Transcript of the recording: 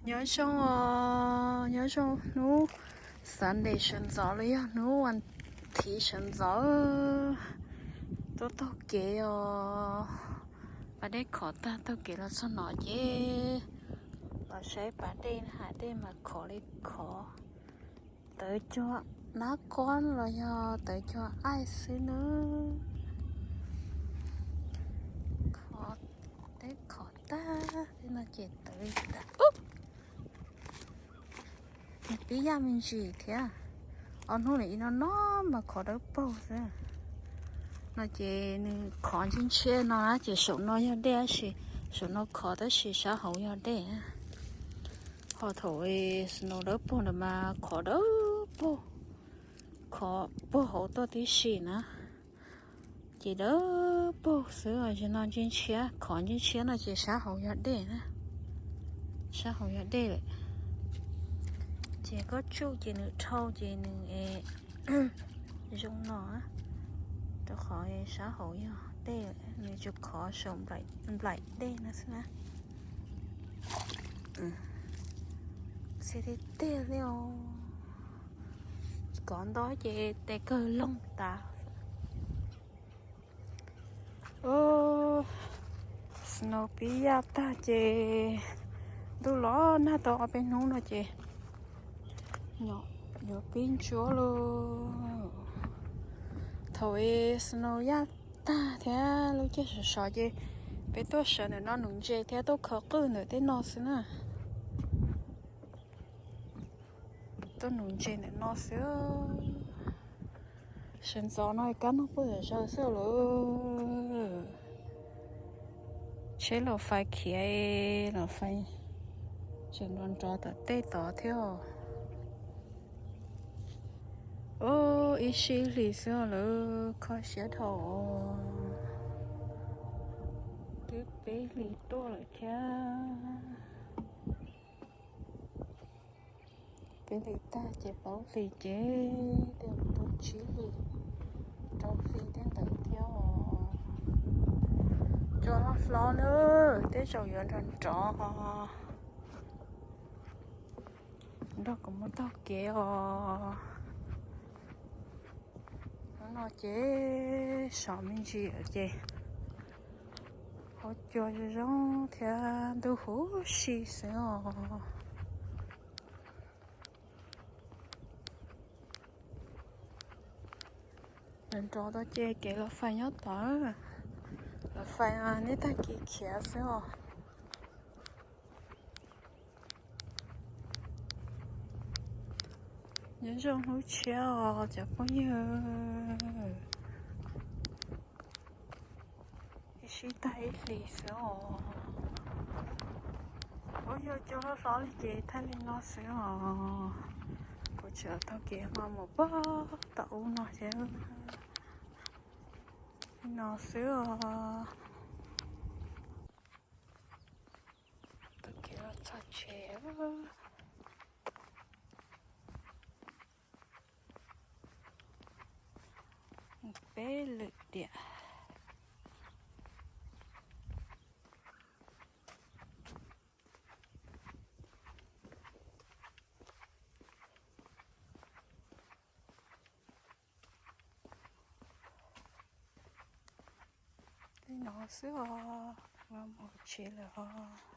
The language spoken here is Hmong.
Nyob zoo os, nyob zoo hnub Sunday sawv ntxov los yog hnub vas thiv sawv ntxov. Tuaj taug kev os, pas dej khov tag taug kev los txog no ces los saib pas dej na, dej mas khov li khov. Tawv cuag nab quab los yog tawv cuag aij xwb na. Khov, teb khov tag li no ces tawv li tag. Nws pib yaj me ntsis thiab. Ob hnub no ib no no mas khov dawb paug xwb. No ces nws khov ntshiab ntshiab no na ces saum no yog dej tab sis, saum no khov tab sis sab hauv yog dej. Ho thaum snow dawb paug ntawd mas khov dawb paug, khov puag hauv tuaj tib si na. Ces dawb paug xwb, zaum no ntshiab ntshiab, khov ntshiab ntshiab no ces sab hauv yog dej na. Sab hauv yog dej lawm. Ces koj tsuj ces nws dhau ces nws zoo no, rau qhov sab hauv yog dej, nws tsuas khov saum nplaim dej no xwb na. Xi tiag tiag li os. Kov nto ces tes kawg loog tas. Snow pib yaj tag ces ntuj los nag tau ob peb hnub no ces yuav pib ntsuab lauj. Thaum snow yaj tag thiab lub caij sov sov ces peb tuaj sawv ntawm no nuv ntses thiab tuaj khawv qwj ntawm tej no xwb na. Tuaj nuv ntses ntawm no xwb. Sawv ntxov no kab noog puag zom zaws xwb lawm. Tsheb los fais khiav, los fais tseem nrov nrov tom tej tod thiab. Ub, ib sij hlis xwb lawm, kho siab dhau. Twb peb hlis tuaj lawm thiab. Peb hlis tag ces plaub hlis ces tej mus rau tsib hlis, rau hlis tej ntawd thiab os. Cua hlob hlob na, tej zaum yuav nrov nrov. Nrog kuv mus taug kev os. Hnub no ces sov me ntsis lawm ces huab cua zoo zoo thiab ntuj huv si xwb os. Nrov nrov tau ces kev los fais nyob tod, los fais neb tag kis khiav xwb os. Nyob zoo hnub tshiab os cov phooj ywg. Ib sij tag ib hlis xwb os. Ub, yog cua hlob hlob li ces thaij li no xwb os. Kuv tseem taug kev hmo mus puag tom ub no thiab. Li no xwb os. Taug kev los txog tsev. Peb lwm tiam. Li no xwb os, mus tsev lawm os.